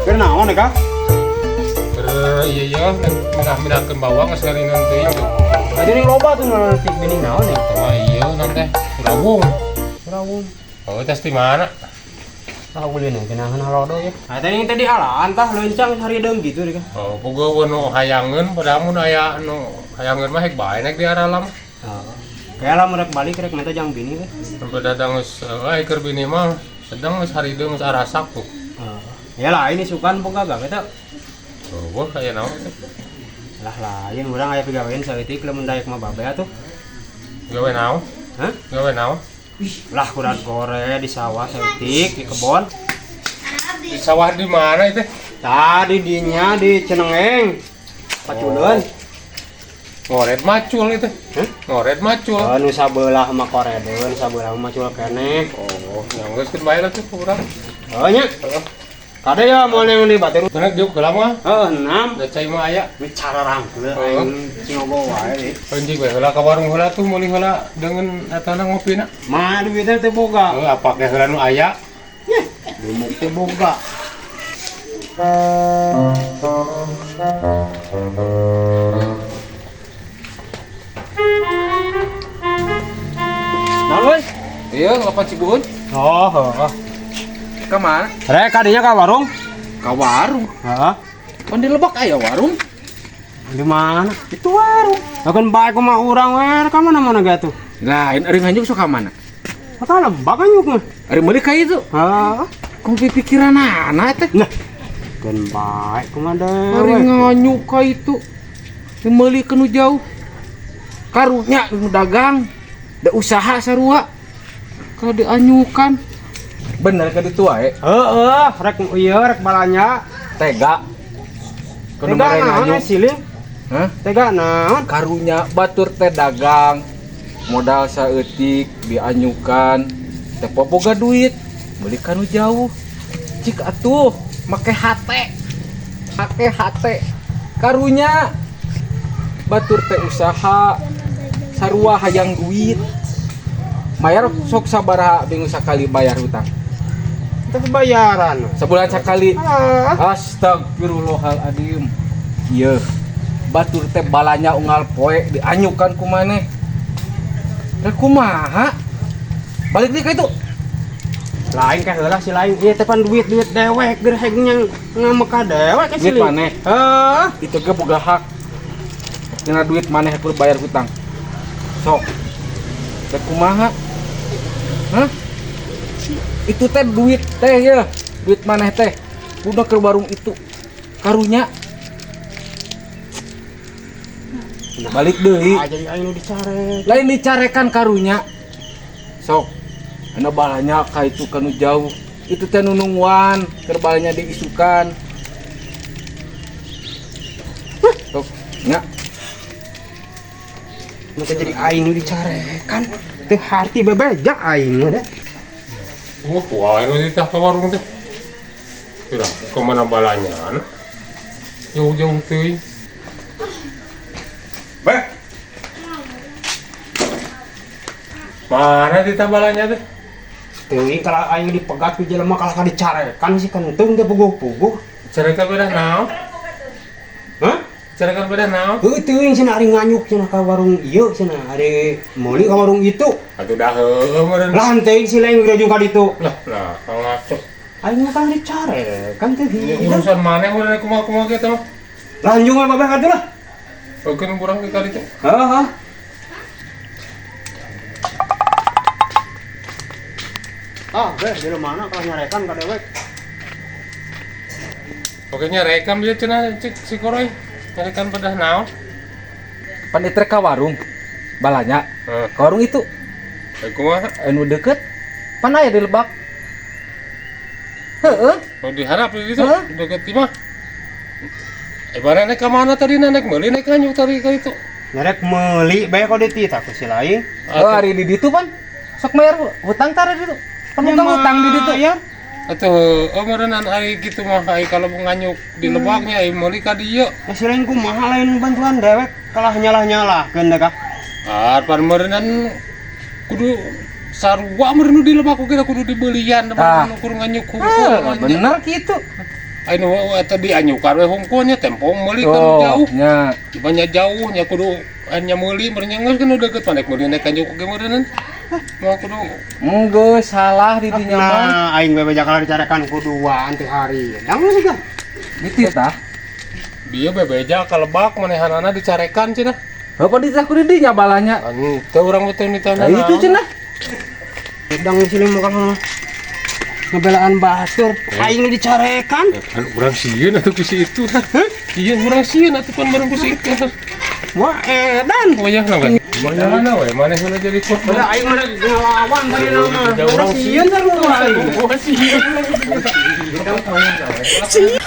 Keur naon ka? Keur ieu ieu minah-minahkeun bawang geus ngarineun teuing tuh. Atuh ning loba tuh nanti bening naon ya? Tah ieu nanti surawung. Surawung. Oh, tes di mana? Ah, ulin ya, kenahan halodo ya. Ah, tadi tadi alaan tah leuncang harideung gitu deh kan. Oh, boga nu hayangeun padahal mun aya nu hayangeun mah hek bae naik di aralam. Heeh. Kayak lah rek balik rek minta jang bini we. Sampai datang geus euy keur bini mah sedang geus harideung geus arasak tuh. Heeh. Ya lah ini sukan boga gak eta. Oh, wah aya naon teh? Lah lain urang aya pigawean saeutik lamun daek mah babe atuh. Gawe naon? Hah? Gawe naon? Lah kurang gore di sawah saeutik di kebon. Di sawah di mana itu? Tadi dinya di Cenengeng. Paculeun. Oh. Ngoret macul itu. Hah? Ngoret macul. Oh, nu sabelah mah koredeun, sabelah mah macul keneh. Oh, yang geus keun bae lah tuh urang. Oh nya. Heeh. Kade ya mau neng di batur. Bener diuk heula mah. Heeh, 6. Da cai mah aya. Bicara rangkeul aing cingogo wae deui. Anjing we heula ka warung heula tuh meuli heula deungeun eta ngopina. Mah duitna teh boga. Heuh, apa ge heula nu aya? Nyeh, dumuk teh boga. Naon we? Iya, ngelapan Cibuhun. Oh, heeh. Ka mana? Rek kadinya ka warung. Ka warung. Heeh. Pan di Lebak aya warung. Di mana? Itu warung. Lamun bae kumaha urang we, ka mana-mana ge atuh. Lain ari nganjuk sok ka mana? Ka Lebak anyuk mah. Ari meuli ka itu. Heeh. Kumaha pikiranana teh? Nah. Keun bae kumaha deui. Ari nganyuk ka itu. Meuli ka nu jauh. Karunya nu dagang, da usaha sarua. Ka dianyukan. Bener ka ditu wae. Heeh, rek ieu rek balanja. Tega. Kudu Tega mere naon nganyuk. siling? Hah? Tega naon? Karunya batur teh dagang. Modal saeutik dianyukan. Teh boga duit, meuli ka nu jauh. Cik atuh make hate. Make hate. Karunya batur teh usaha sarua hayang duit. Bayar sok sabaraha bingung sakali bayar hutang. Tapi bayaran. Sebulan sekali. Ah. Astagfirullahaladzim. Ieu batur teh balanya unggal poe dianyukan ku maneh. Rek kumaha? Balik deui ka itu. Lain ka heula si lain. Ieu teh pan duit-duit dewek geus heg ngameka dewek si Duit maneh. Heeh. Itu ge boga hak. Tina duit maneh kudu bayar hutang. Sok. Rek kumaha? Hah? Itu teh duit teh ya, duit maneh teh. Udah ke warung itu. Karunya. Balik deui. Ah, jadi aing nu dicarek. Lain dicarekan karunya. Sok. Anu balanya ka itu kanu jauh. Itu teh nunungwan, keur balanya diisukan. Sok, nya. Nu teh jadi aing nu dicarekan. Teu harti bebeja aing mah deh. Wah, wah, ini tah ka warung teh. Kira ke mana balanya? Jauh-jauh teuing. Beh. Mana teh balanya teh? Teuing kalau aing dipegat ku jelema kalah ka dicarekan si kentung teh puguh-puguh. Carekan beda naon? Hah? Carekan beda naon? Heuh teuing cenah ari nganyuk cenah ka warung ieu cenah ari meuli ka warung itu. Atuh dah heueuh meureun. Lah henteu si lain geus ka ditu. Lah, lah, ngaco. Aing mah kan dicarekan teh heuh. Urusan maneh meureun kumaha-kumaha ge teh mah. Lah anjung mah babeh ka ditu lah. Oke, kurang ke kali itu. Heeh. Ah, beh, di mana kalau nyarekan ka dewek? Oke, nyarekan dia cenah cek si Koroy. Nyarekan pedah naon? Pan ieu ka warung. Balanya. Heeh. Ka warung itu. Kumaha? Anu deket. Pan aya di Lebak. Heeh. Oh, diharap di situ. Heeh. Deket di mah. Mana naik ke mana tadi naik meuli naik nganyuk tadi ka itu. Nyarek meuli bae kok dititah ku si lain. Oh, hari di ditu pan. Sok bayar hutang tara di ditu. Pan hutang di ditu. Ya. Atuh, oh meureunnan ari kitu mah ai kalau nganyuk di Lebaknya ai meuli ka dieu. Ya si lain kumaha lain bantuan dewek kalah nyalah-nyalahkeun deh kah. Ah, pan meureunnan kudu Sarua meureun nu di lebak oge da kudu dibelian da Tah. nu kudu nganyuk Ah, hungkul. bener gitu. Anu eta dianyukan we hungkul nya tempo meuli kan Oh, jauh. nya. Banyak jauh nya kudu nya meuli meureun nya geus kan udah deket mah meuli naik anyuk oge meureun. Mau kudu Enggeus salah di dinya mah. Nah, aing bebeja kalau dicarekan ku duaan teh hari. Dang sih Gitu tah. Dia bebeja ka lebak manehanana dicarekan cenah. Bapak ditah ku di dinya balanya. Anu teu urang mah teu nitah Nah, itu cenah. Dang sini mau kalau ngebelaan batur, aing nu dicarekan. Kan urang sieun atuh ku si itu. Sieun urang sieun atuh pan bareng ku si itu. Wah, edan. Wayahna we. Wayahna we maneh heula jadi korban. Udah aing mana ngelawan tadi nama. Da urang Sieun sarua aing. Oh, sieun. Sieun.